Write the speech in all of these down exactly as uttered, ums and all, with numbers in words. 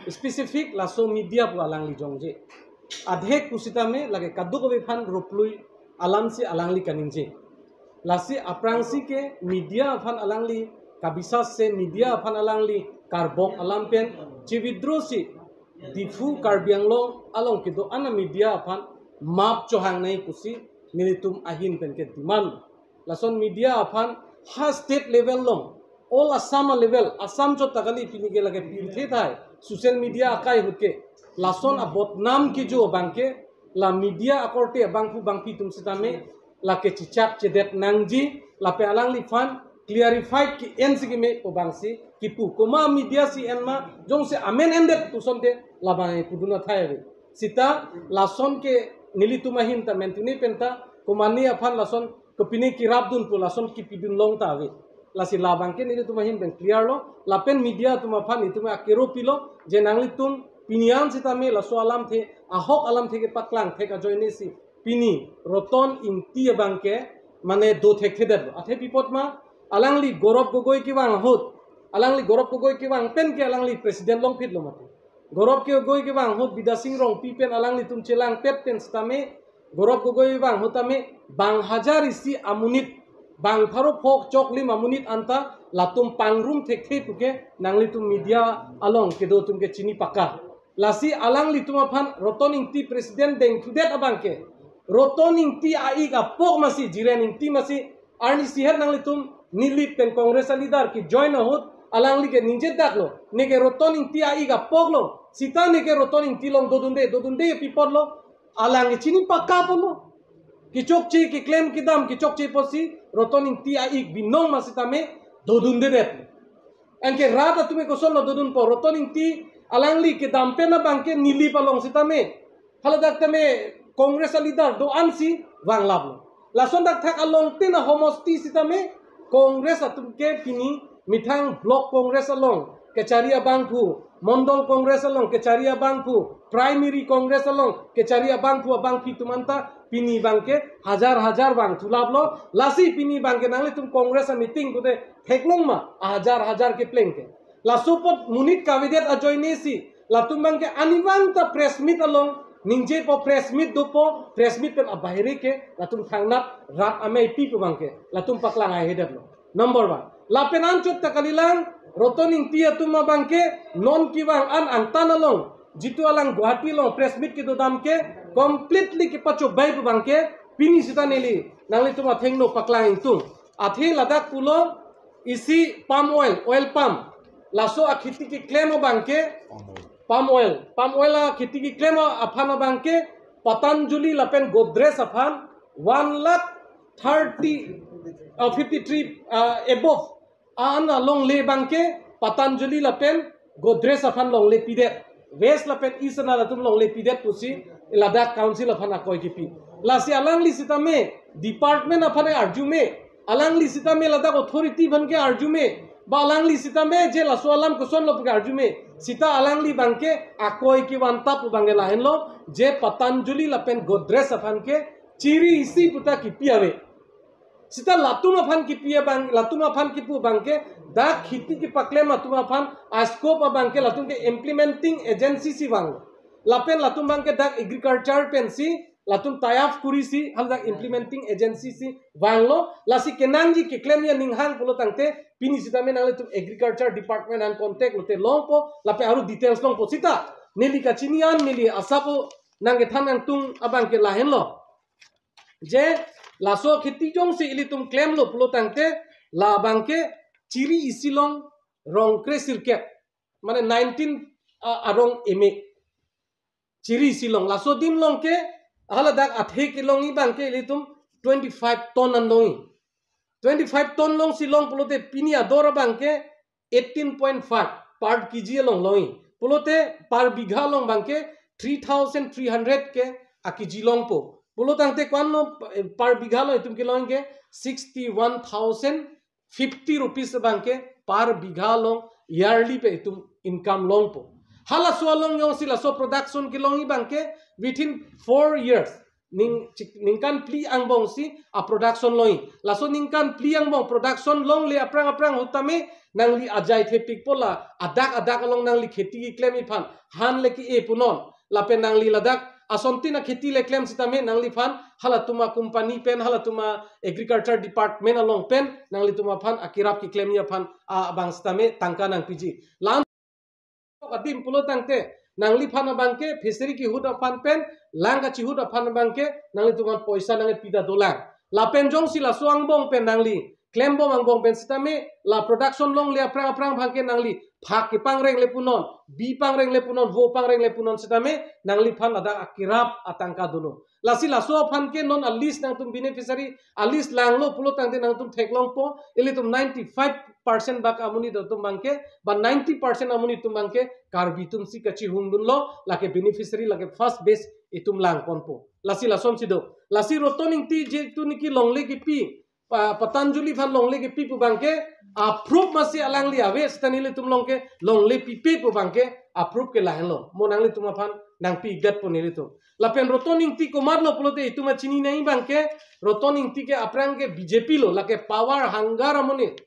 Specific laso media pu alangli jongje. Adhek pusitame lake kadokave aphan ruplui alamsi alangli kaningje. Lasi aphrangsi ke media aphan alangli kabisas se media aphan alangli karbok alam pen chividrosi Diphu Karbi Anglong along kedo-an amedia aphan map chohangnei pusi nelitum ahin pen ke demand. Lason media aphan ha state level along, all Assam level, Assam chot ta kali, pini ke lake pirthe thai social media akai ahut ke lason abodnam kejo abangke la media akorte abangphu bangphi atum sitame lake chichak chedet nangji, lapen alangliphan clarified ke-ensi keme pu abangsi kipu. Komat media si en ma, jongsi amen endet pusonte labang pudun athai ave. Sita lason ke nelitum ahin ta mentune penta komatne aphan lason kopine kirapdun pu lason kipidun long ta ave. Lasi labang ke nelitum ahin pen clear lo, lapen media atum aphan itum akero pilo, je nanglitum pini an sitame laso alamthe, ahok alamthe kepaklang thek ajoinesi pini Roton Engti abangke mane do thekthedetlo. Athe pi apot ma, alangli Gaurav Gogoi kevang ahut, alangli Gaurav Gogoi kevang pen ke alangli president longphitlo mati. Gaurav Gogoi kevang ahut Bidya Sing Rongpi pen alanglitum chelangpet pen sitame, Gaurav Gogoi vang ahut tame bang hajar isi amonit, bang pharo phok choklim amonit anta latum pangrum thekthe puke nanglitum media along kedo atum ke chini paka. Lasi alanglitum aphan Roton Engti president dengthudet abangke, Roton Engti a-ik apok masi, Jiren Engti masi, arnisi her nanglitum Nilip pen Congress a-leader kejoin ahut alangli ke ningjedaklo, neke Roton Engti a-ik apoklo, sita neke Roton Engti along dodunde, dodunde pi apotlo, alang ke chini paka apotlo. Kechokche keklem kedam kechokche apotsi Roton Engti a-ik binong ma sitame dodundedet. Anke rat atum ke kosonlo dodunpo, Roton Engti alangli kedam pen abangke Nilip along sitame, haladak tame Congress a-leader do-ansi vanglaplo. Lason dakthak along tin ahomosti sitame Congress atum ke pini methang Block Congress along kechari abangphu, Mondol Congress along kechari abangphu, Primary Congress along kechari abangphu abangphi atum anta pini abangke hajar hajar vangthulaplo. Lasi pini abangke nanglitum Congress a-meeting pute theklong ma, hajar hajar kepleng ke. Laso apot monit kavedet ajoinesi latum abangke arnivang ta press meet along ningjepo, press meet dopo, press meet pen abahere ke latum thangnat rat amei pi pu abangke latum paklang aihedetlo. Number one. Lapen anchot ta kalilang, Roton Engti atum abangke non kevang an angtan along, jitu alang Guwahati along press meet kedodam ke completely kepachobai pu abangke pini sita neli nanglitum athengno paklang ingtung. Athe ladak pulo isi palm oil, oil palm, laso akheti keklem abangke, palm oil, palm oil akheti keklem aphan abangke Patanjali lapen Godrej aphan one lakh thirty, uh, fifty three, uh, above an alongle abangke Patanjali lapen Godrej aphan longle pidet, West lapen East an latum longle pidet pusi ladak council aphan akoi kipi. Lasi alangli sitame department aphan arjume, alangli sitame ladak authority aphan ke arjume, ba alangli sitame je laso alam kosonlo puke arjume, sita alangli abangke akoi kevantap abangke lahenlo, je Patanjali lapen Godrej aphan ke chiri isi puta kipi ave. Sita latum aphan kipi abang, latum aphan kipu abangke dak kheti kepaklem atum aphan a-scope abangke latum ke implementing agency si vang. Lapen latum abangke dak agriculture pensi latum tie up kurisi haladak implementing agency si vanglo. Lasi kenangji keklemji aning hang pulo tangte pini sitame nanglitum agriculture department an contact lote longpo, lapen aru details longpo. Sita neli kachini an, neli asap nangkethan nangtung abangke lahenlo, je laso kheti jongsi ilitum klemlo pulo tangte labangke chiri isi along rong kre sirkep, mane nineteen, ah, arong eme. Chiri isi along, laso adim along ke haladak athe kelongji abangke ilitum twenty five ton an longji. Twenty five ton alongsi long pulote pini ador abangke eighteen point five per kg along longji. Pulote per bigha along abangke three thousand three hundred ke a kg longpo. Pulo tangte ko-anlo, eh, per bigha along itum kelongji ke sixty one thousand fifty rupees abangke per bigha along yearly pen itum income longpo. Halaso along jongsi laso production kelongji abangke within four years, ning chik- ningkan phli angbong si a production longji. Laso ningkan phli angbong production longle aphrang aphrang ahut tame nangli ajai thepik pola adak adak along nangli kheti keklemji aphan han le ke-e punon. Lapen nangli ladak asontin akheti le klem sitame nangliphan halatum acompany pen, halatum a agriculture department along pen nanglitum aphan akirap keklemji aphan abang sitame tangka nangpiji. La-an adim pulo tangte nangliphan abangke fishery kehut aphan pen, lang kachihut aphan abangke nanglitum aphan poisa nangpi ta dolang. Lapen jongsi laso angbong pen nangli klembom angbong pen sitame la production longle aphrang aphrang abangke nangli phak kepangreng le punon, bi pangreng le punon, vo pangreng le punon sitame nangliphan ladak akirap atangka dolo. Lasi laso aphan ke non a list nangtum beneficiary a list langlo pulo tangte nangtum theklongpo, ilitum ninety-five percent bak amonit atum abangke, ba ninety percent amonit atum abangke Karbi atum si kachihung dunlo, lake beneficiary lake first batch itum langponpo. Lasi lason si do. Lasi Roton Ingti je tu niki longle kepi, pa, Patanjali aphan longle kepi pu abangke, a proof masi alangli ave, sita nelitum along ke longle pipe pu abangke, a proof ke lahenlo. Mo nanglitum aphan nangpi gatpo nelitum. Lapen Roton Ingti komatlo pulote itum achini nangji abangke, Roton Ingti ke aphrang ke B J P lo, lake power hunger amonit.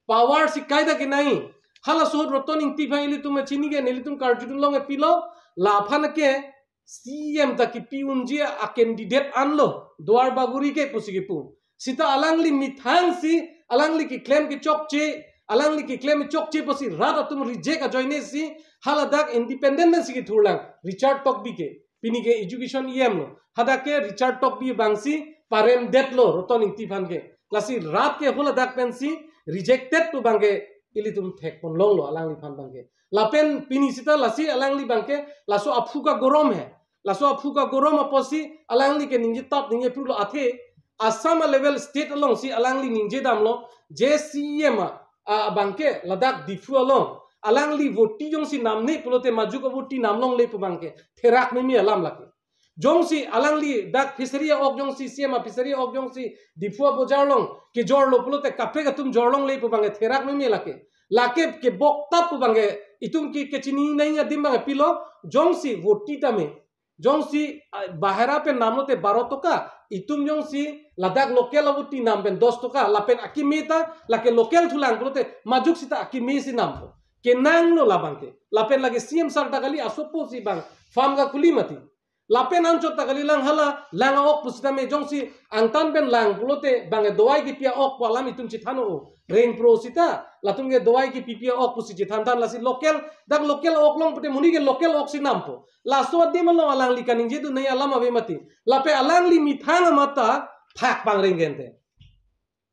Power si kaita kenangji. Halaso ahut Roton Ingti aphan ilitum achini ke nelitum karjudun longle pilo, laphan ke C M ta kepi unji a candidate anlo, Duar Bagori ke pusi kepu. Sita alangli methang si, alangli keklem kechokche, alangli keklem kechokche pusi rat atum reject ajoine si, haladak independent si kethurlang, Richard Tokbi ke. Pini ke education E M lo. Hadak ke Richard Tokbi abang si paremdetlo Roton Ingti aphan ke. Lasi rat ke haladak pen si rejected pu abangke ilitum thekpon longlo alangliphan abangke. Lapen pini sita lasi alangli abangke laso aphu ka gorom he. Laso aphu ka gorom apotsi alangli ke ningje tap ningje phrulo athe Assam a level state along si alangli ningje damlo je C E M a, a, abangke ladak Diphu along alangli voti jongsi namne pulote majuk avoti namlongle pu abangke therak mimi alam lake. Jongsi alangli dak fishery a-ok jongsi C M a fishery a-ok jongsi Diphu abojar along kejorlo pulote kaprek atum jorlongle pu abangke therak mimi lake. Lake kebok tap pu abangke itum ke kechini nangji adim abangke pilo jongsi voti tame. Jongsi, ah, bahera pen namlote baro toka, itum jongsi ladak local avoti nam pen dos toka, lapen akeme ta, lake local thulang pulote majuk sita akeme si nampo. Kenanglo labangke. Lapen lake C M sir ta kali asopo si bang farm kakhuli mati. Lapen anchot ta kali lang hala, lang a-ok pusitame jongsi angtan pen lang pulote bang dawai kepi a-ok pu alam itum chethano. Reng pro sita, latum ke dawai kepipi a-ok pusi chethanthan lasi local, dak local a-ok long pute monit ke local a-ok si nampo. Laso adim along alangli kaningje dun nangji alam ave mati. Lapen alangli methang amat ta phak pangreng gente.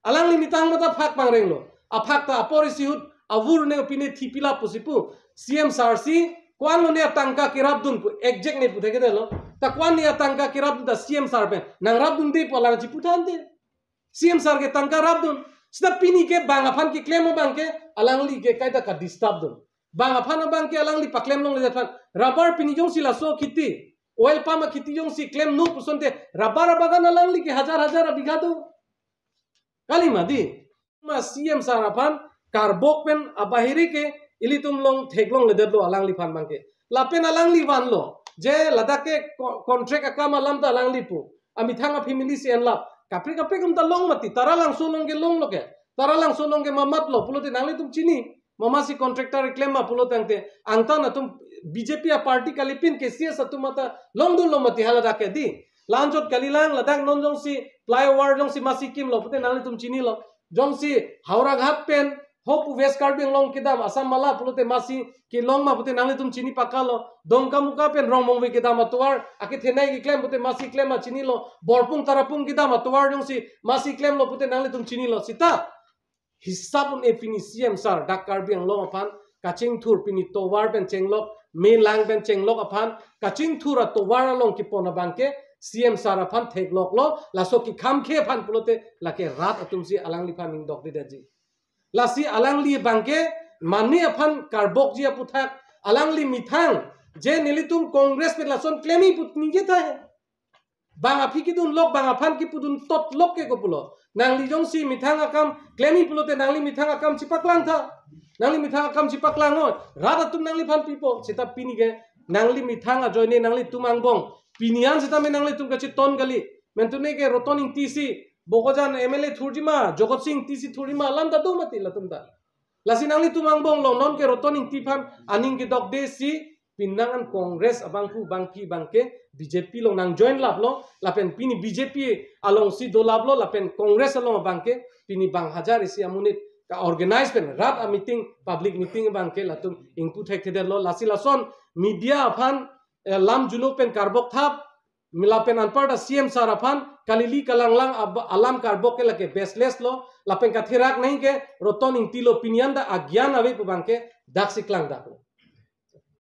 Alangli methang amat ta phak pangrenglo. Aphak ta apor isi ahut avur ne pine thipila pusi pu. C M sir si ko-anlo ne atangka kerapdun pu. Exact ne pu thekthedetlo. Ta ko-an ne atangka kerapdun ta C M sir pen nangrapdunde pu alang chiputhante. C M sir ke tangka rapdun. Sita pini ke bang aphan keklem abangke alangli ke kaita ka-disturb dun. Bang aphan abangke alangli paklem longledet aphan. Rubber pini jongsi laso kheti, oil palm akheti jongsi klemnon pusonte rubber abagan alangli ke hajar hajar abigha do. Kali mati. Ma C M sir aphan karbok pen abahiri ke ilitum along theklongledetlo alangliphan abangke. Lapen alangli vanlo je ladak ke co-, contract akam alam ta alangli pu. Amethang a-family si enlap. Kaprek kaprek atum ta long mati. Taralangso along ke longlo ke. Taralangso along ke mamatlo pulote nanglitum chini. Mama si contractor keklem ma pulo tangte. Angtan atum B J P a-party kalipin K C S atum ata longdunlo mati haladak ke di. La-anchot kalilang ladak non jongsi flyover jongsi masi kimlo pute nanglitum chinilo. Jongsi Howraghat pen hopu West Karbi Anglong kedam Assam Mala pulote masi kelong ma pute nanglitum chini pakalo. Dongkamukam pen Rongmongve kedam atovar akethenei keklem pute masi klem ma chinilo. Borpung Tarapung kedam atovar jongsi masi klemlo pute nanglitum chinilo. Sita hisap un-e pini C M sir dak Karbi Anglong aphan kachingthur pini tovar pen chenglok, melang pen chenglok aphan kachingthur atovar along kepon abangke C M sir aphan thekloklo, laso kekhamkhe aphan pulote lake rat atum si alangliphan ningdokdedetji. Lasi alangli abangke mane aphan karbokji aputhak, alangli methang je nelitum Congress pen lason klemji put ningje tahai. Bang aphi kedunlok, bang aphan kepudun totlok ke kopulo. Nangli jongsi methang akam klemji pulote nangli methang akam chipaklang tha. Nangli methang akam chipaklang ho. Rat atum nangliphan pipo. Seta pini ke nangli methang ajoine nanglitum angbong Pini an seta me nanglitum kacheton kali. Mentune ke Roton Ingti si Bokajan M L A thurji ma, Jogot Sing Ingti si thurji ma, alam ta do mati latum ta. Lasi nanglitum angbong along non ke Roton Ingti aphan aning kedokde si penang an Congress abangphu bangphi abangke B J P along nang join laplo, lapen pini B J P alongsi dolaplo, lapen Congress along abangke pini bang hajar isi amonit ka-organize pen rat a-meeting, public meeting abangke latum ingpu thekthedetlo. Lasi lason media aphan, eh, lam juno pen karbok thap, lapen anparta C M sir aphan kalili kalanglang ab-, alam karbok ke lake baseless lo, lapen katherak nangji ke Roton Ingti lo, pini an ta agyan ave pu abangke daksi klangdaklo.